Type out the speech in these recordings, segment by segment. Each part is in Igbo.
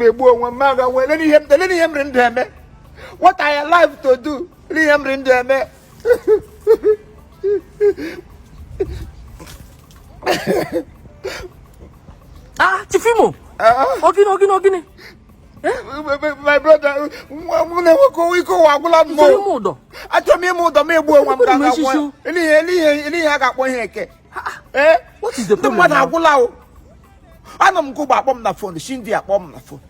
M egbu onwe m, ma ga nwee ele ihe m, ele ihe m rị ndụ eme. What I alive to do? Ele ihe m rị ndụ eme? Ah, Chief Imo. Ọ gịnị, ọ gịnị, ọ gịnị? My brother, nwa na nwoke, ike ụwa agwụla m. Chọrọ ime ụdọ. Achọrọ m ime ụdọ m, egbu onwe m ka Ekwere m echichi. Ele ihe a ga-akpọ ihe eke. Ee. What is the Ndị problem mmadụ now? agwụla o. Anọ m nke ụgbọ, akpọ m na phone, shindi akpọ m na phone,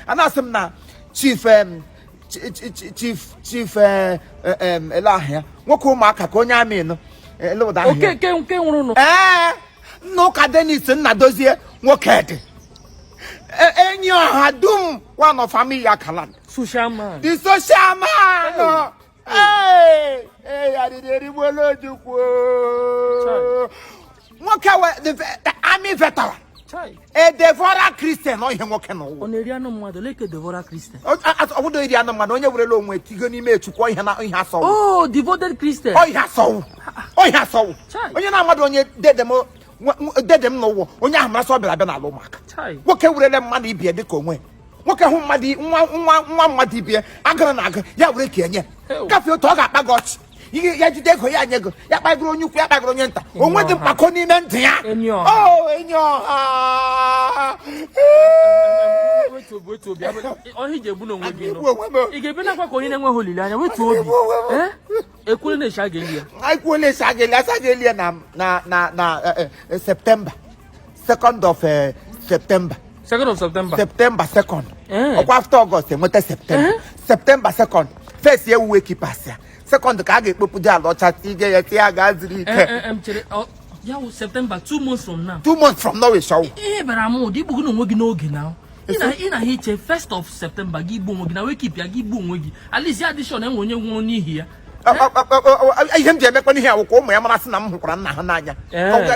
a na-asị m na chief chief ele aha ya, nwoke ụmụaka ka onye amị nụ, ele ụda aha ya. Oke nke nwụrụ nụ. Ee, nna ụka Dennis Nnadozie, nwoke dị enyi ọha dum, one of family Akaland. Social man. The social man. Ee, ee, arịrị erigbuola Ojukwu. Nwoke the army veteran. Chai. A devourer Christian, ọ ihe nwoke n'ụwa. Ọ na-eri anụ mmadụ leke devourer Christian. Ọ bụdo iri anụ mmadụ, onye werela onwe tigo n'ime Chukwu, ihe na ihe asọwụ. Oh, devoted Christian. Ọ ihe asọwụ, ọ ihe asọwụ. Chai. Onye na-amadụ onye dede m, dede m n'ụwa, onye ahụ marasị ọ bịara abịa n'ala ụmụaka. Chai. Nwoke werele mmadụ ibie dịka onwe, nwoke hụ mmadụ, nwa nwa nwa mmadụ ibie agụrụ na agụ, ya were ka enye. Ew. Gafee otu ọ ga-akpa gị ọchị. Ihe ya jide ego ya nye ego ya, kpagoro onye ukwu ya, kpagoro onye nta, Enyi onwe dị ọha. mpako n'ime ndụ ya. Enyi ọha. O enyi ọha. Wetu obi, wetu obi. Ọhịa iji egbu n'onwe gị nọ. Egbu onwe m. Ị ga-ebe nakwa ka onye na-enweghị olileanya, wetu obi. Egbu onwe m. Eh? Ekwule na echi a ga-eli ya. Anyị kwuola esi a ga-eli, asa ga-eli ya na September 2nd of September. 2nd of September. September 2nd. Eh. Ọkwa after August enweta September. September 2nd, first ya ewuwe keepers ya, second ka a ga-ekpopụ dị ala ọcha tige ya, tie ya gaa zuru ike. Eh, eh, chere, ya wụ September, 2 months from now. 2 months from now, ịshọwụ. Ihe bịara m ụdị igbu gị n'onwe gị n'oge na ị na ha iche 1st of September gị igbu onwe gị na wake keep ya gị igbu onwe gị, at least ya addition enwe onye nwụrụ n'ihi ya. Ihe m ji emekwa n'ihe awụ ka ụmụ ya mara sị na m hụkwara nna ha n'anya.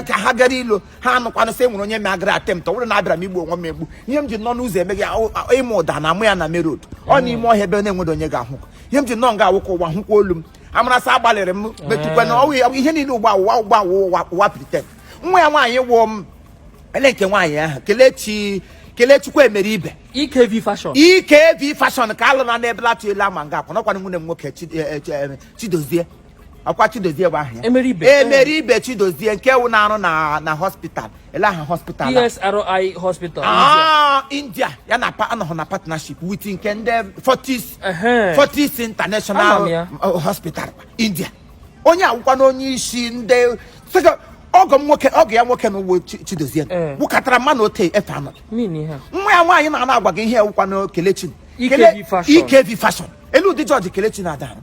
Ka ha gara ilo ha anụkwanụ sị enwere onye megara attempt, ọ bụrụ na abịara m igbu onwe m egbu. Ihe m ji nọ n'ụzọ eme gị ịma ụda na amụ ya na main road, ọ n'ime ọhịa ebe na-enweghị onye ga-ahụ. Ihe m ji nọ nga awụ ka ụwa hụkwa olu m, amarasị agbalịrị m metụkwa na ọwụ ihe niile ugbu a, ụwa ugbu a ụwa, ụwa pretend. Nwa ya nwaanyị wụ m ele nke nwaanyị ahụ, Kelechi, Kelechukwu emere ibe. EKV Fashion. EKV Fashion ka alụ na n'ebe latu elu ama nga akwa nọkwana nwunye m nwoke Chidozie, ọkwa Chidozie bụ aha ya. Emeribe. Emeribe Chidozie, nke wụ na-arụ na hospital, ele aha hospital a? PSRI Hospital, India. Ah, India ya na anọghị na partnership with nke ndị Fortis. Fortis International. Ama m ya. Hospital India. Onye awụkwa na onye isi ndị sịga ọgọ m nwoke, ọgọ ya nwoke na uwe Chidozie wụkatara mmanụ ote efe anọ. Mean ihe a. Nwa ya nwaanyị na-ana agwa gị ihe ewụkwa na Kelechi. EKV Fashion. EKV Fashion, elu ụdị George Kelechi na-ada arụ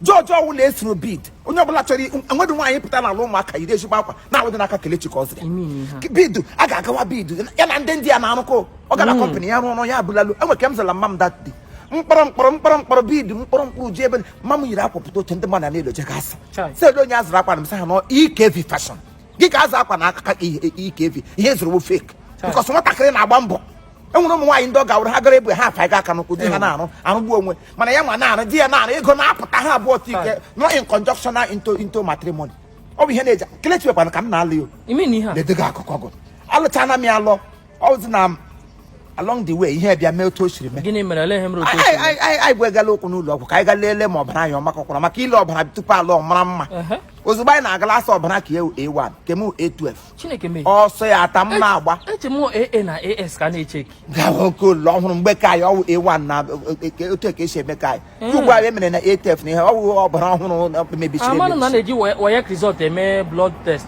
George ọwụla esoro bead, onye ọbụla chọrọ enweghị nwaanyị pụta n'ala ụmụaka yiri ezigbo akwa na-awụdị n'aka Kelechi ka ọ zụrụ ya. Ime ihe a. Bead a ga-agawa bead ya na ndị ya na-arụkọ, ọ gara company ya rụọ ọrụ ya abụlalụ enwe ka m zara mma m that day, mkpọrọ mkpọrọ mkpọrọ mkpọrọ bead, mkpọrọ mkpọrọ ji ebe mma m yiri akwa pụta oche, ndị mmadụ na-eloche gasị. Chai. Sị elu onye azụrụ akwa na m sị ha nọ EKV Fashion gị ka azụ akwa na aka EKV, ihe zụrụ bụ fake. Chai. Because nwatakịrị na-agba mbọ, enwere ụmụ nwaanyị ndị ọ ga-awụrụ ha gara ebe ha afa aka n'ụkwụ di ha na-arụ arụgbu onwe, mana ya ma na-arụ di ya na-arụ, ego na-apụta ha abụọ tike nọ in conjunction into matrimony. Ọ bụ ihe na-eji Kelechi wekwana ka m na-alụ ya. Ime ihe a. Ledego akụkọ gụ alụchana m ya alọ ọzi na along the way ihe bịa mee otu o siri mee. Gịnị mere? Ele ihe mere otu o anyị si mee? anyị bụ egala ụkwụ n'ụlọ ọgwụ ka anyị ga lelee ma ọbara anyị ọmakọkwara maka ile ọbara tupu alụ mara mma. Ozugbo anyị na-agala asa ọbara ka A1 ke m A12. Chineke mee. Ọsọ ya ata m na-agba. Eche m AA na AS ka a na-echeki. Gawa oke ụlọ ọhụrụ mgbe ka anyị ọwụ A1 na otu ka esi eme ka anyị ugbu a e mere na A12 na ihe ọwụ ọbara ọhụrụ mebisiri Amanụ na a emebisi. na-eji WAEC result eme blood test.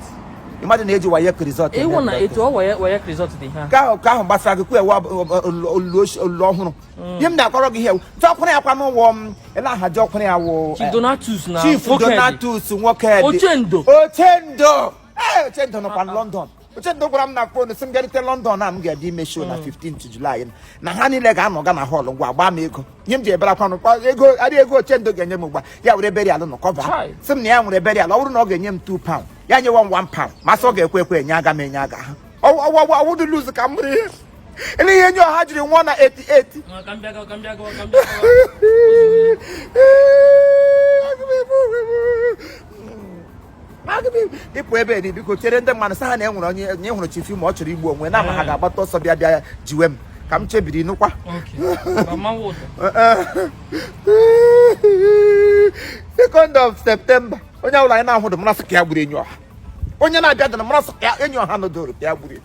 Mmadụ na-eji WAEC result eme Ewu na blood etu test. ọ WAEC result dị ha. Ka ahụ gbasara gị kwu ewe olulu ọhụrụ, ihe m na-akọrọ gị ihe ewu jọkwara ya kwa n'ụwọ m ele aha jọkwara ya wụ Chief Donatus na Chief nwoke dị. Donatus nwoke dị. Ochendo. Ochendo, ee, Ochendo nọkwa na London. Ochendo gwara m na phone sị m bịarute London na m ga-abịa ime show na 15th July, na ha niile ga-anọ ga na hall ngwa gbaa m ego. Ihe m ji ebere akwa nụkwa ego adị ego Ochendo ga-enye m ugbu a, ya were burial nọ cover. Chai. Sị m na ya nwere burial, ọ bụrụ na ọ ga-enye m 2 pound, ya nyewa m 1 pound, masị ọ ga-ekwe ekwe enye aga m enye aga ha ọwụdụ lose ka m bụrụ ihe ele ihe enyi ọha jiri nwụọ na 88. Ka m bịa gawa, ka m bịa gawa, ka m bịa gawa. Ịpụ ebe ni, biko chere ndị mmadụ sị ha na e nwere onye hụrụ Chief ma ọ chọrọ igbu onwe na ama ha ga-agbata ọsọ bịa bịa jiwe m. Ka m chebiri nụkwa. Okay. Mama ụda. 2nd of September, onye ọbụla anyị na-ahụdụ mara sị ka ya gburu enyi ọha. Onye na-abịa dịrị mara sị ka ya enyi ọha nọdụrụ ka ya gburu.